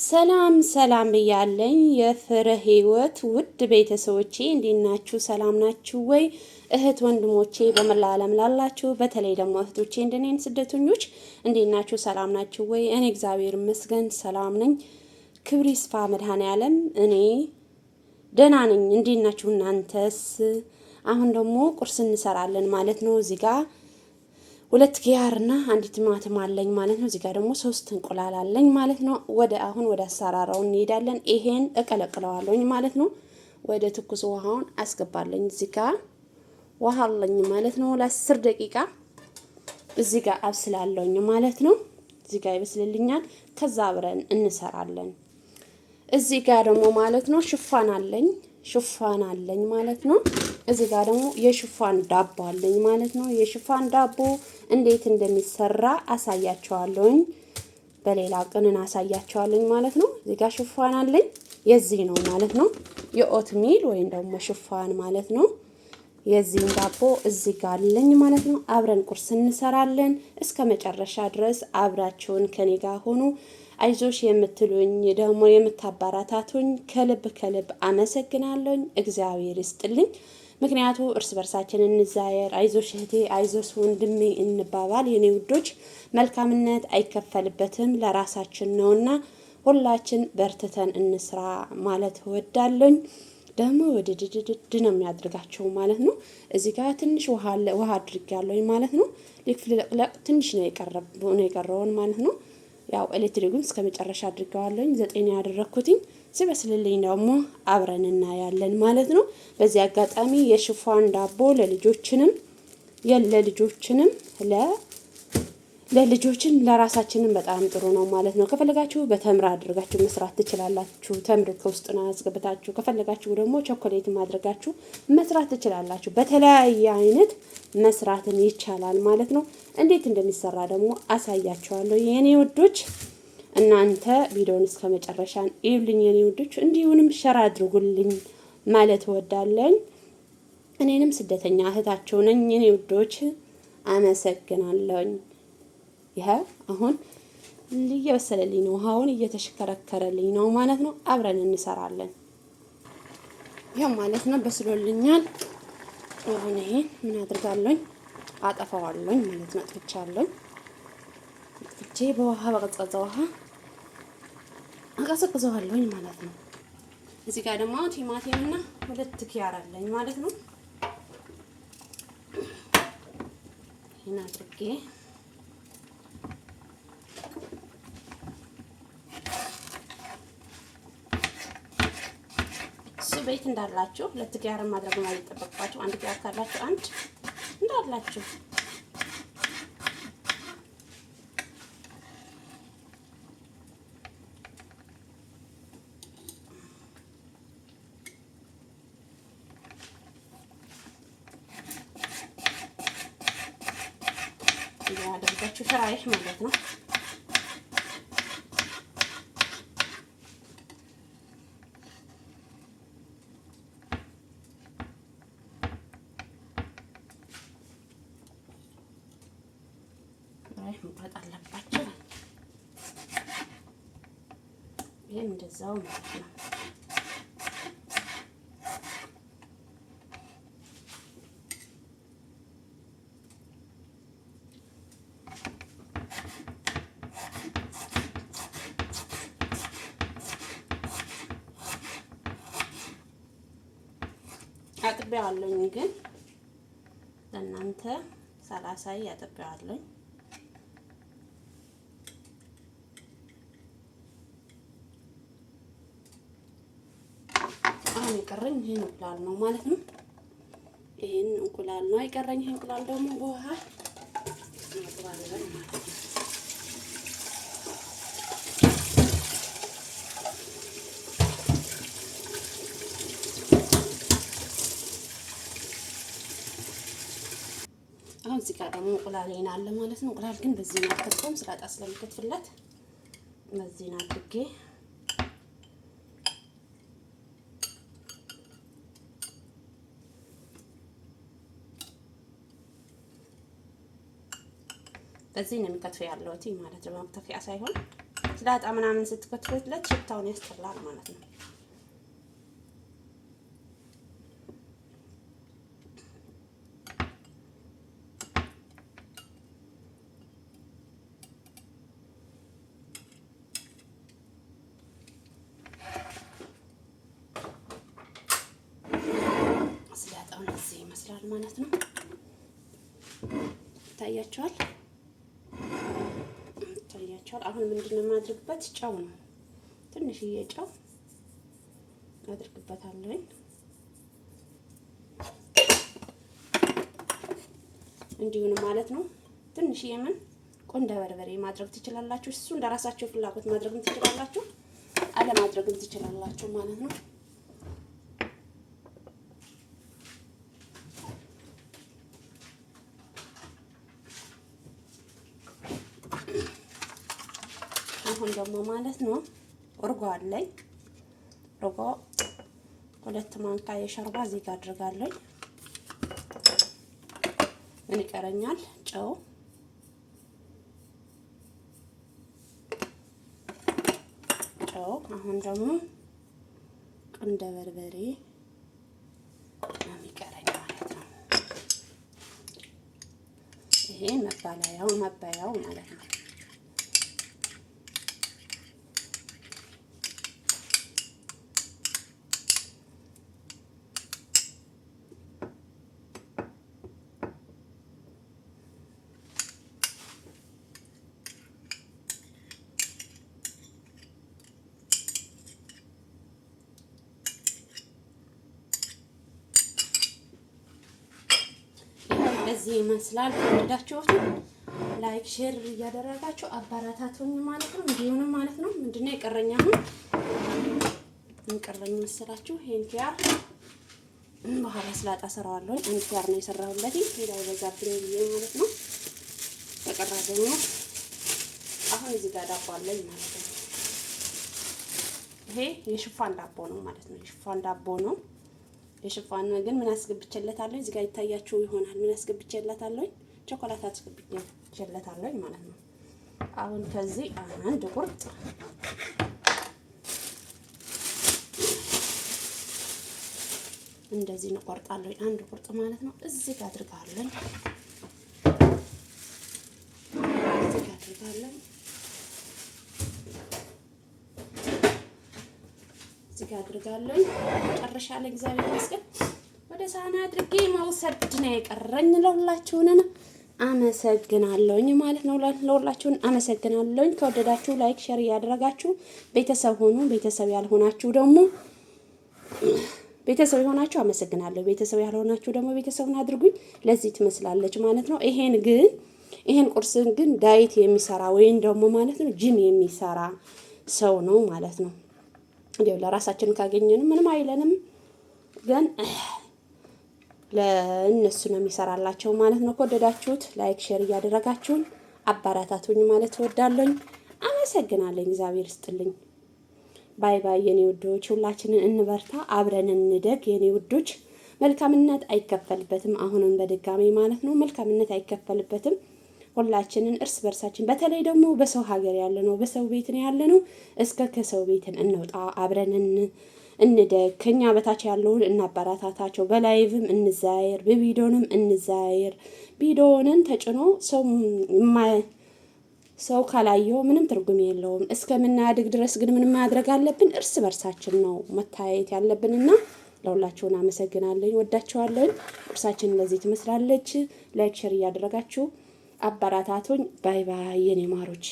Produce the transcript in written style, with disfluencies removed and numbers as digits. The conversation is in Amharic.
ሰላም ሰላም ብያለኝ የፍሬ ህይወት ውድ ቤተሰቦቼ እንዴት ናችሁ? ሰላም ናችሁ ወይ? እህት ወንድሞቼ በመላ ዓለም ላላችሁ በተለይ ደግሞ እህቶቼ እንደኔን ስደተኞች እንዴት ናችሁ? ሰላም ናችሁ ወይ? እኔ እግዚአብሔር ይመስገን ሰላም ነኝ። ክብር ይስፋ መድኃኔዓለም። እኔ ደህና ነኝ። እንዴት ናችሁ እናንተስ? አሁን ደግሞ ቁርስ እንሰራለን ማለት ነው። እዚህ ጋር ሁለት ኪያርና አንድ ቲማቲም አለኝ ማለት ነው። እዚህ ጋር ደግሞ ሶስት እንቁላል አለኝ ማለት ነው። ወደ አሁን ወደ አሰራራው እንሄዳለን። ይሄን እቀለቅለዋለሁኝ ማለት ነው። ወደ ትኩስ ውሃውን አስገባለኝ። እዚህ ጋር ውሃ አለኝ ማለት ነው። ለ10 ደቂቃ እዚህ ጋር አብስላለሁኝ ማለት ነው። እዚህ ጋር ይበስልልኛል። ከዛ አብረን እንሰራለን። እዚህ ጋር ደግሞ ማለት ነው ሽፋን አለኝ፣ ሽፋን አለኝ ማለት ነው። እዚህ ጋር ደግሞ የሽፋን ዳቦ አለኝ ማለት ነው። የሽፋን ዳቦ እንዴት እንደሚሰራ አሳያቸዋለሁኝ። በሌላ ቀን አሳያቸዋለሁኝ ማለት ነው። እዚህ ጋር ሽፋን አለኝ፣ የዚህ ነው ማለት ነው። የ oatmeal ወይም ደግሞ ሽፋን ማለት ነው። የዚህን ዳቦ እዚህ ጋር አለኝ ማለት ነው። አብረን ቁርስ እንሰራለን። እስከ መጨረሻ ድረስ አብራችሁን ከኔ ጋር ሆኑ። አይዞሽ የምትሉኝ ደግሞ የምታበረታቱኝ ከልብ ከልብ አመሰግናለሁኝ። እግዚአብሔር ይስጥልኝ። ምክንያቱ እርስ በርሳችን እንዛየር፣ አይዞሽ እህቴ፣ አይዞሽ ወንድሜ እንባባል። የኔ ውዶች መልካምነት አይከፈልበትም፣ ለራሳችን ነውና ሁላችን በርትተን እንስራ ማለት እወዳለሁኝ። ደግሞ ወደ ድድድድ ነው የሚያደርጋቸው ማለት ነው። እዚህ ጋር ትንሽ ውሃ ውሃ አድርጌያለሁኝ ማለት ነው። ሊፍለቅለቅ ትንሽ ነው የቀረውን ማለት ነው። ያው ኤሌክትሪኩን እስከ መጨረሻ አድርገዋለሁኝ፣ 9 ያደረኩትኝ። ሲበስልልኝ ደግሞ አብረን እናያለን ማለት ነው። በዚህ አጋጣሚ የሽፋን ዳቦ ለልጆችንም ለልጆችን ለራሳችንም በጣም ጥሩ ነው ማለት ነው። ከፈለጋችሁ በተምር አድርጋችሁ መስራት ትችላላችሁ። ተምር ከውስጥ ነው አስገብታችሁ፣ ከፈለጋችሁ ደግሞ ቸኮሌት አድርጋችሁ መስራት ትችላላችሁ። በተለያየ አይነት መስራትን ይቻላል ማለት ነው። እንዴት እንደሚሰራ ደግሞ አሳያችኋለሁ የኔ ውዶች። እናንተ ቪዲዮውን እስከ መጨረሻ እዩልኝ የኔ ውዶች፣ እንዲሁንም share አድርጉልኝ ማለት እወዳለኝ። እኔንም ስደተኛ እህታችሁ ነኝ የኔ ውዶች፣ አመሰግናለሁኝ። ይኸው አሁን እየበሰለልኝ ነው። ውሃውን እየተሽከረከረልኝ ነው ማለት ነው። አብረን እንሰራለን። ይኸው ማለት ነው በስሎልኛል። አሁን ይሄን ምን አድርጋለሁኝ? አጠፋዋለሁኝ ማለት ነው። አጥፍቻለሁኝ። አጥፍቼ በውሃ በቀዝቃዛ ውሃ አቀዘቅዘዋለሁኝ ማለት ነው። እዚህ ጋር ደግሞ ቲማቲም እና ሁለት ኪያር አለኝ ማለት ነው። ይሄን አድርጌ እሱ ቤት እንዳላችሁ ሁለት ኪያር ማድረግ አይጠበቅባችሁ። አንድ ኪያር ካላችሁ አንድ እንዳላችሁ። ያደርጋችሁ شرايح ማለት ነው። شرايح መቁረጥ አለባቸው። ይሄም እንደዛው ማለት ነው። አጥቤዋለሁኝ ግን ለእናንተ ሳላሳይ አጥቤዋለሁኝ። አሁን የቀረኝ ይሄን እንቁላል ነው ማለት ነው። ይሄን እንቁላል ነው የቀረኝ። ይሄን እንቁላል ደግሞ በውሃ እናጥባለን ማለት ነው። አሁን እዚህ ጋር ደግሞ እንቁላል አለ ማለት ነው። እንቁላል ግን በዚህ ነው አልከትፈውም፣ ስላጣ ስለምከትፍለት በዚህ ነው አድርጌ። በዚህ ነው የሚከትፈው ያለሁት ማለት ነው። በመክተፊያ ሳይሆን ስላጣ ምናምን ስትከትፉለት ሽታውን ያስጠላል ማለት ነው። ስላጣው እንደዚህ ይመስላል ማለት ነው። ይታያቸዋል ይታያቸዋል። አሁን ምንድን ነው የማድርግበት? ጨው ነው። ትንሽዬ ጨው አድርግበታለሁኝ። እንዲሁን ማለት ነው። ትንሽዬ ምን ቆንደ በርበሬ ማድረግ ትችላላችሁ። እሱ እንደራሳችሁ ፍላጎት ማድረግም ትችላላችሁ፣ አለማድረግም ትችላላችሁ ማለት ነው። አሁን ደግሞ ማለት ነው እርጎ አለኝ። እርጎ 2 ማንኪያ የሾርባ እዚህ ጋር አድርጋለሁ። ምን ይቀረኛል? ጨው ጨው። አሁን ደግሞ ቁንደ በርበሬ ነው የሚቀረኝ ማለት ነው። ይሄ መባላያው መባያው ማለት ነው። እንደዚህ ይመስላል። ከወደዳችሁት like፣ share እያደረጋችሁ አበረታቱኝ ማለት ነው። እንዲሁንም ማለት ነው። ምንድነው የቀረኝ አሁን ምን ቀረኝ መሰላችሁ? ይሄን ኪያር በኋላ ስላጣ ሰራዋለሁ። አንድ ኪያር ነው የሰራሁለት ሌላው በዛብኝ ብዬ ማለት ነው። ተቀራ ደግሞ አሁን እዚህ ጋር ዳቦ አለኝ ማለት ነው። ይሄ የሽፋን ዳቦ ነው ማለት ነው። የሽፋን ዳቦ ነው። የሽፋን ግን ምን አስገብቼለታለሁ? እዚህ ጋር ይታያችሁ ይሆናል። ምን አስገብቼለታለሁ? ቾኮላት አስገብቼለታለሁ ማለት ነው። አሁን ከዚህ አንድ ቁርጥ እንደዚህ እንቆርጣለሁ። አንድ ቁርጥ ማለት ነው። እዚህ ጋር አድርጋለን፣ እዚህ ጋር አድርጋለን፣ እዚህ ጋር አድርጋለን። መጨረሻ ላይ እግዚአብሔር ይመስገን ወደ ሳህን አድርጌ መውሰድ ነው የቀረኝ። ለሁላችሁንን አመሰግናለሁኝ ማለት ነው። ለሁላችሁን አመሰግናለሁኝ። ከወደዳችሁ like፣ share እያደረጋችሁ ቤተሰብ ሆኑ። ቤተሰብ ያልሆናችሁ ደግሞ ቤተሰብ የሆናችሁ አመሰግናለሁ። ቤተሰብ ያልሆናችሁ ደግሞ ቤተሰቡን አድርጉኝ። ለዚህ ትመስላለች ማለት ነው። ይሄን ግን ይሄን ቁርስን ግን diet የሚሰራ ወይም ደግሞ ማለት ነው ጂም የሚሰራ ሰው ነው ማለት ነው። እንዲያው ለራሳችን ካገኘን ምንም አይለንም፣ ግን ለእነሱ ነው የሚሰራላቸው ማለት ነው። ከወደዳችሁት like፣ share እያደረጋችሁን አበረታቱኝ ማለት እወዳለሁኝ። አመሰግናለኝ። እግዚአብሔር ይስጥልኝ። Bye bye የኔ ውዶች፣ ሁላችንን እንበርታ፣ አብረን እንደግ የኔ ውዶች። መልካምነት አይከፈልበትም። አሁንም በድጋሚ ማለት ነው መልካምነት አይከፈልበትም። ሁላችንን እርስ በርሳችን በተለይ ደግሞ በሰው ሀገር ያለ ነው በሰው ቤት ነው ያለ ነው። እስከ ከሰው ቤትን እንውጣ፣ አብረን እንደግ። ከኛ በታች ያለውን እናበረታታቸው። በ live ም እንዛየር፣ በቪዲዮንም እንዛየር። ቪዲዮንን ተጭኖ ሰው ሰው ካላየው ምንም ትርጉም የለውም። እስከምናድግ ድረስ ግን ምን ማድረግ አለብን? እርስ በርሳችን ነው መታየት ያለብንና ለሁላችሁን አመሰግናለኝ። ወዳችኋለኝ። ቁርሳችን እንደዚህ ትመስላለች። Like share እያደረጋችሁ አበረታቱኝ። Bye bye የኔ ማሮች።